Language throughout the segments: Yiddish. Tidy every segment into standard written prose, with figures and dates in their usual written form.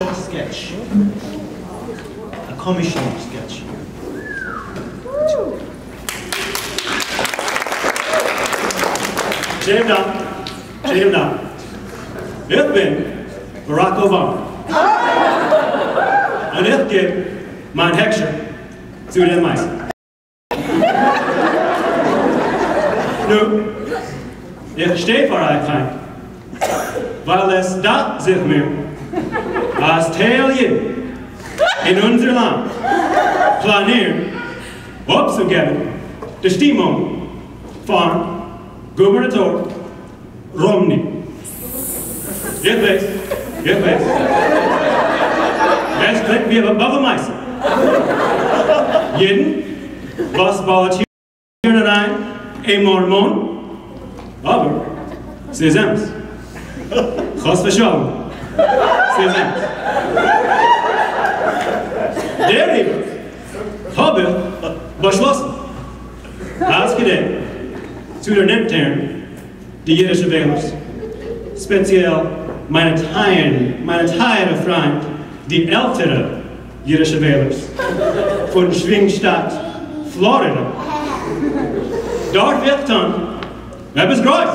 סקעטש. א קאמישן סקעטש. שיינעם דאנק. שיינעם דאנק. איך בין באראק אובאמא. און איך גיב מיין הכשר צו דעם מעשה. נו, איך שטיי פאר אייך היינט, ווייל עס דאכט זיך מיר אז טייל אידן אין אונזער לאנד פלאנירן אפצוגעבן די שטימונג פארן גובערנאטאר ראמני. איך ווייס, איך ווייס. עס קלינגט ווי א באבע מעשה. אידן וואס באלאטירן אריין א מארמאן, אבער ס'איז אמת. חס ושלום, ס'איז אמת. דעריבער האב איך באשלאסן אז כדי צו דערנענטערן די אידישע וועלערס, ספעציעל מיינע מיינע טייערע פריינט די עלטערע אידישע וועלערס פון שווינג שטאט פלארידע, דארף איך טון עפעס גרויס!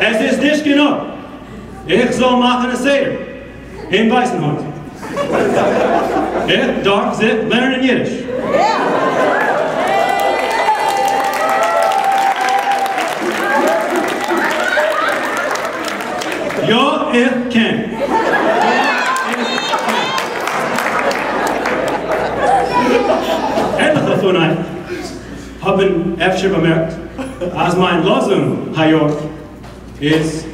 עס איז נישט גענוג איך זאל מאכן א סדר אין ווייסן הויז. איך דארף זיך לערנען אידיש. יא איך קען. עטליכע פון אייך האבן אפשר באמערקט אז מיין לאזונג היי יאר איז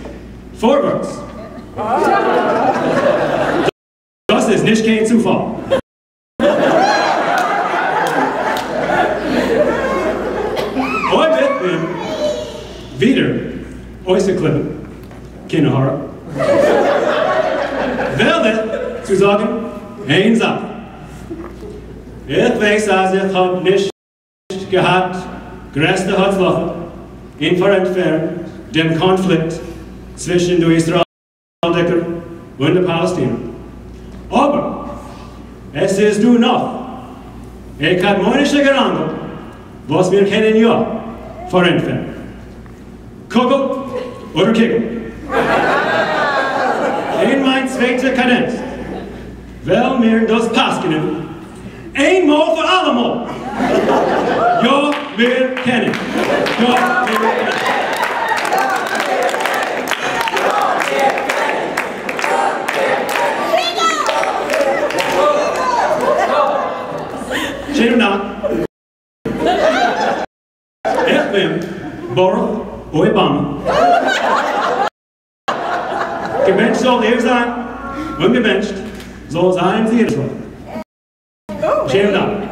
פארווערטס. דאס איז נישט קיין צופאל. אויב איך בין ווידער אויסגעקליבן קיין עין הרע, וועל איך צוזאגן איין זאך, איך ווייס אז איך האב נישט געהאט גרעסטע הצלחה אין פארענטפערן דעם קאנפליקט צווישן די ישראל'דיגער און די פאלעסטינער, אבער עס איז דא נאך א קדמונישע געראנגל וואס מיר קענען יא פארענטפערן. קוגל אדער קיגל? אין מיין צווייטע קאדענץ וועלן מיר דאס פסק'נען איינמאל פאר אלעמאל! יא מיר קענען! יא מיר קענען! שיינעם דאנק. איך בין ברוך אויבאמא. געבענטשט זאלט איר זיין, און געבענטשט זאל זיין אידישלאנד. שיינעם דאנק.